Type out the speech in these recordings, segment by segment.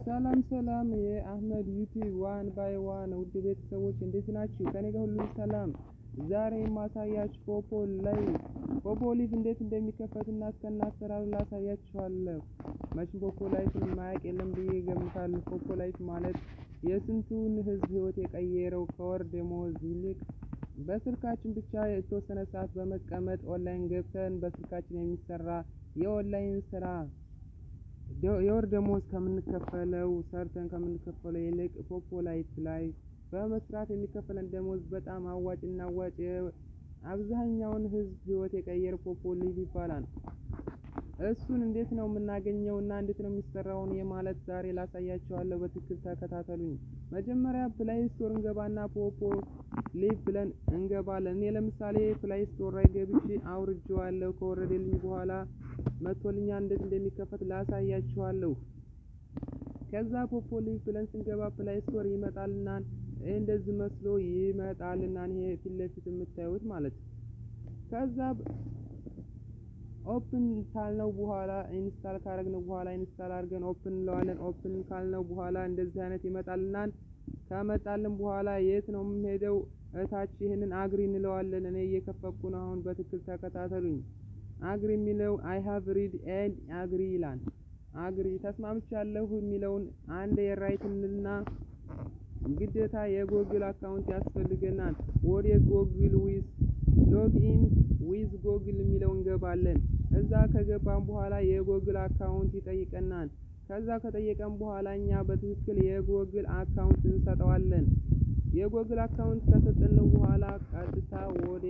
ሰላም ሰላም የአህመድ YouTube one by one ውድ ቤተሰቦች፣ እንዴት ናችሁ? ከኔ ጋር ሁሉም ሰላም። ዛሬ የማሳያችሁ Poppo ላይ Poppo Live እንዴት እንደሚከፈትና እስከነ አሰራሩ ላሳያችኋለሁ። መቼም Poppo Live ን የማያውቅ የለም ብዬ እገምታለሁ። Poppo Live ማለት የስንቱን ህዝብ ህይወት የቀየረው፣ ከወር ደመወዝ ይልቅ በስልካችን ብቻ የተወሰነ ሰዓት በመቀመጥ ኦንላይን ገብተን በስልካችን የሚሰራ የኦንላይን ስራ፣ የወር ደመወዝ ከምንከፈለው፣ ሰርተን ከምንከፈለው ይልቅ Poppo Live ላይ በመስራት የሚከፈለን ደመወዝ በጣም አዋጭና አዋጭ፣ አብዛኛውን ህዝብ ህይወት የቀየረ Poppo Live ይባላል። እሱን እንዴት ነው የምናገኘው እና እንዴት ነው የሚሰራውን የማለት ዛሬ ላሳያችኋለሁ። በትክክል ተከታተሉኝ። መጀመሪያ Play Store እንገባና Poppo Live ብለን እንገባለን። እኔ ለምሳሌ Play Store ላይ ገብቼ አውርጄዋለሁ። ከወረደልኝ በኋላ መጥቶልኛል። እንዴት እንደሚከፈት ላሳያችኋለሁ። ከዛ Poppo Live ብለን ስንገባ Play Store ይመጣልናል። እንደዚህ መስሎ ይመጣልናል። ይሄ ፊት ለፊት የምታዩት ማለት ነው። ከዛ open ካልነው በኋላ፣ install ካረግነው በኋላ፣ install አድርገን open እንለዋለን። Open ካልነው በኋላ እንደዚህ አይነት ይመጣልናል። ከመጣልን በኋላ የት ነው የምንሄደው? እታች ይህንን agree እንለዋለን። እኔ እየከፈትኩ ነው። አሁን በትክክል ተከታተሉኝ። Agree የሚለው "I have read and agree" ይላል። Agree፣ ተስማምቻለሁ የሚለውን አንድ የ right እንልና ግዴታ የ Google account ያስፈልገናል። ወደ Google with login with Google የሚለው እንገባለን። እዛ ከገባን በኋላ የ Google account ይጠይቀናል። ከዛ ከጠየቀን በኋላ እኛ በትክክል የ Google account እንሰጠዋለን። የ Google account ከሰጠነው በኋላ ቀጥታ ወደ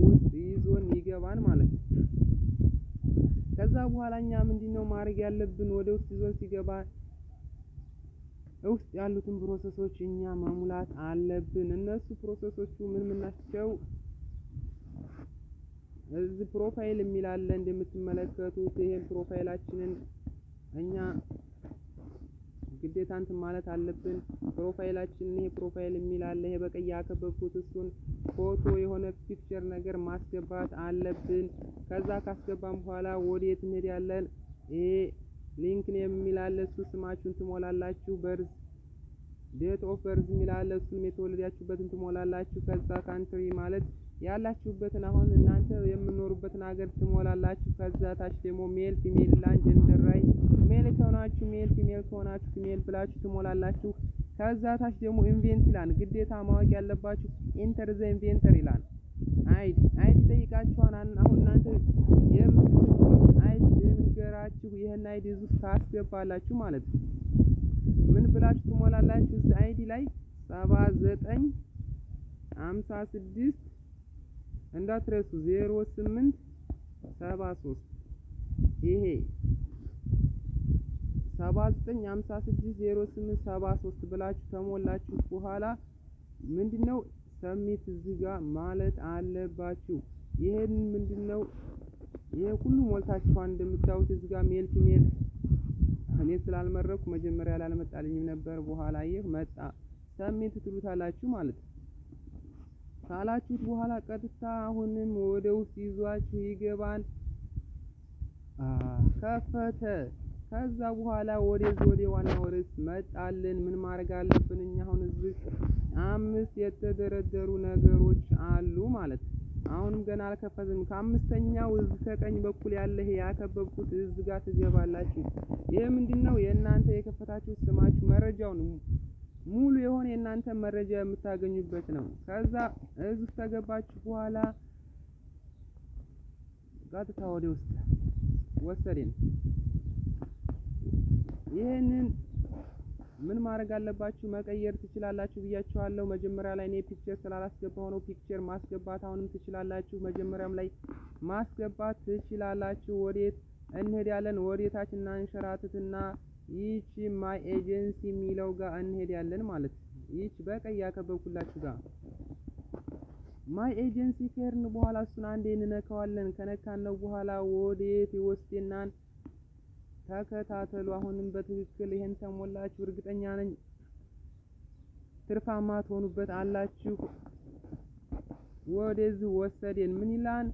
ውስጥ ይዞን ይገባል ማለት ነው። ከዛ በኋላ እኛ ምንድነው ማድረግ ያለብን? ወደ ውስጥ ይዞን ሲገባ ውስጥ ያሉትን process ኦች እኛ መሙላት አለብን። እነሱ process ኦቹ ምን ምን ናቸው? እዚህ profile የሚል አለ እንደምትመለከቱት። ይሄን profile ኣችንን እኛ ግዴታ እንትን ማለት አለብን። Profile ኣችንን ይሄ profile የሚል አለ። ይሄ በቀይ ያከበብኩት እሱን ፎቶ የሆነ picture ነገር ማስገባት አለብን። ከዛ ካስገባን በኋላ ወዴት እንሄዳለን? ይሄ link የሚል አለ። እሱ ስማችሁን ትሞላላችሁ። Birth date of birth የሚል አለ። እሱንም የተወለዳችሁበትን ትሞላላችሁ። ከዛ country ማለት ያላችሁበትን፣ አሁን እናንተ የምኖሩበትን ሀገር ትሞላላችሁ። ከዛ ታች ደግሞ male፣ female ላን gender ላይ male ከሆናችሁ male፣ female ከሆናችሁ female ብላችሁ ትሞላላችሁ። ከዛ ታች ደግሞ event ይላል። ግዴታ ማወቅ ያለባችሁ enter the inventor ይላል። ID ጠይቃችኋል። አሁን እናንተ የምትሞሉት ID ልንገራችሁ። ይህን ID እዚህ ውስጥ ታስገባላችሁ ማለት ነው። ምን ብላችሁ ትሞላላችሁ? እዚህ ID ላይ 7956 እንዳትረሱ፣ 0873። ይሄ 79560873 ብላችሁ ተሞላችሁ በኋላ ምንድነው submit እዚህ ጋር ማለት አለባችሁ። ይሄን ምንድነው ይሄ ሁሉ ሞልታችኋል። እንደምታዩት እዚህ ጋር male፣ female እኔ ስላልመረኩ መጀመሪያ ላልመጣልኝም ነበር። በኋላ ይህ መጣ። Submit ትሉታላችሁ ማለት ነው። ካላችሁት በኋላ ቀጥታ አሁንም ወደ ውስጥ ይዟችሁ ይገባል። ከፈተ። ከዛ በኋላ ወደዚህ ወደ ዋናው ርዕስ መጣልን። ምን ማድረግ አለብን እኛ? አሁን እዚህ አምስት የተደረደሩ ነገሮች አሉ ማለት ነው። አሁንም ገና አልከፈትም። ከአምስተኛው እዚህ ከቀኝ በኩል ያለ ይሄ ያከበብኩት እዚህ ጋር ትገባላችሁ። ይሄ ምንድነው? የእናንተ የከፈታችሁ ስማችሁ መረጃውን ሙሉ የሆነ የእናንተ መረጃ የምታገኙበት ነው። ከዛ እዚህ ከገባችሁ በኋላ ቀጥታ ወደ ውስጥ ወሰደን። ይህንን ምን ማድረግ አለባችሁ? መቀየር ትችላላችሁ ብያችኋለሁ። መጀመሪያ ላይ እኔ picture ስላላስገባሁ ነው። Picture ማስገባት አሁንም ትችላላችሁ። መጀመሪያም ላይ ማስገባት ትችላላችሁ። ወዴት እንሄዳለን? ወዴታች እናንሸራትትና ይቺ my agency የሚለው ጋር እንሄዳለን ማለት ነው። ይቺ በቀይ ያከበብኩላችሁ ጋር my agency ከሄድን በኋላ እሱን አንዴ እንነካዋለን። ከነካነው በኋላ ወዴት ይወስደናል? ተከታተሉ። አሁንም በትክክል ይሄን ተሞላችሁ እርግጠኛ ነኝ ትርፋማ ትሆኑበት አላችሁ። ወደዚህ ወሰደን። ምን ይላል?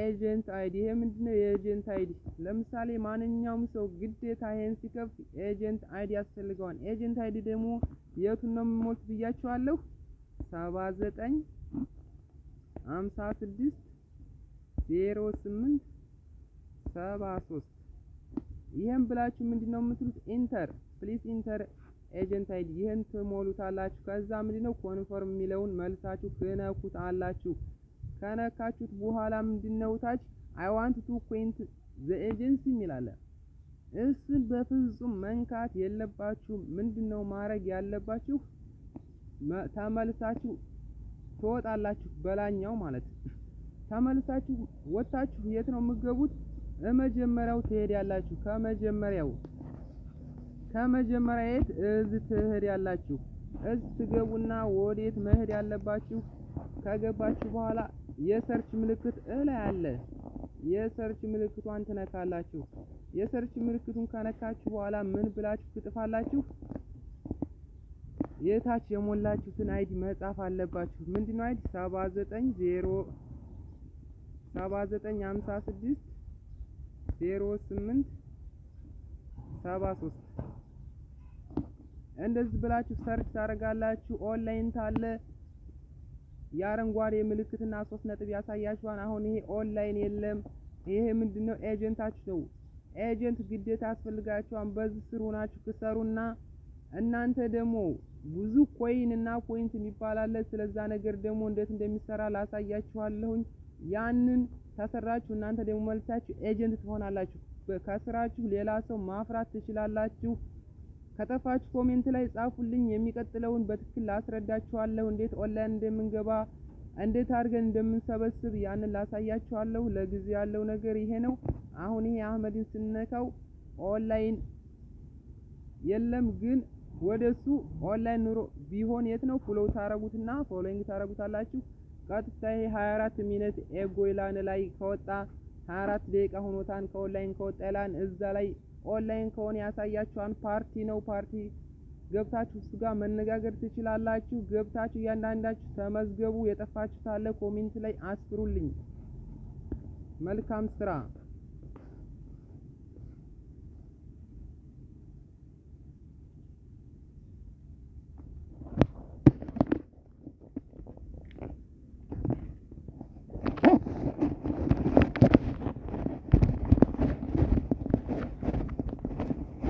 Agent ID። ይሄ ምንድነው? የ agent ID ለምሳሌ ማንኛውም ሰው ግዴታ ይሄን ሲከፍት agent ID ያስፈልገዋል። Agent ID ደግሞ የቱን ነው የምሞሉት ብያችኋለሁ? 79560873። ይሄን ብላችሁ ምንድነው የምትሉት? Enter, please enter agent ID። ይህን ትሞሉታላችሁ። ከዛ ምንድነው confirm የሚለውን መልሳችሁ ትነኩታላችሁ። ከነካችሁት በኋላ ምንድነው ታች "I want to quit the agency" የሚል አለ። እሱን በፍጹም መንካት የለባችሁም። ምንድነው ማድረግ ያለባችሁ? ተመልሳችሁ ትወጣላችሁ። በላኛው ማለት ተመልሳችሁ ወጥታችሁ የት ነው የምትገቡት? መጀመሪያው ትሄዳላችሁ። ከመጀመሪያ የት እዚህ ትሄዳላችሁ። እዚህ ትገቡና ወዴት መሄድ ያለባችሁ? ከገባችሁ በኋላ የ search ምልክት እላይ አለ። የ search ምልክቷን ትነካላችሁ። የ search ምልክቱን ከነካችሁ በኋላ ምን ብላችሁ ትጽፋላችሁ? የታች የሞላችሁትን ID መጻፍ አለባችሁ። ምንድነው ID? 79 0 79 56 08 73። እንደዚህ ብላችሁ search ታደርጋላችሁ። ኦንላይን ታለ የአረንጓዴ ምልክትና ሶስት ነጥብ ያሳያችኋል። አሁን ይሄ ኦንላይን የለም። ይሄ ምንድነው? Agent ኣችሁ ነው። Agent ግዴታ ያስፈልጋችኋል። በዚህ ስር ሆናችሁ ትሰሩና እናንተ ደግሞ ብዙ coin እና point የሚባል አለ። ስለዛ ነገር ደግሞ እንዴት እንደሚሰራ ላሳያችኋለሁኝ። ያንን ተሰራችሁ እናንተ ደግሞ መልሳችሁ agent ትሆናላችሁ። ከስራችሁ ሌላ ሰው ማፍራት ትችላላችሁ። ከጠፋችሁ comment ላይ ጻፉልኝ። የሚቀጥለውን በትክክል ላስረዳችኋለሁ። እንዴት ኦንላይን እንደምንገባ፣ እንዴት አድርገን እንደምንሰበስብ ያንን ላሳያችኋለሁ። ለጊዜው ያለው ነገር ይሄ ነው። አሁን ይሄ አህመድን ስነካው ኦንላይን የለም፣ ግን ወደሱ ኦንላይን ኑሮ ቢሆን የት ነው follow ታረጉትና following ታረጉታላችሁ። ቀጥታ ይሄ 24 minute ago ይላን ላይ ከወጣ፣ 24 ደቂቃ ሆኖታን ከኦንላይን ከወጣ ይላን። እዛ ላይ ኦንላይን ከሆነ ያሳያችኋን ፓርቲ ነው። ፓርቲ ገብታችሁ እሱ ጋር መነጋገር ትችላላችሁ። ገብታችሁ እያንዳንዳችሁ ተመዝገቡ። የጠፋችሁ ካለ comment ላይ አስፍሩልኝ። መልካም ስራ።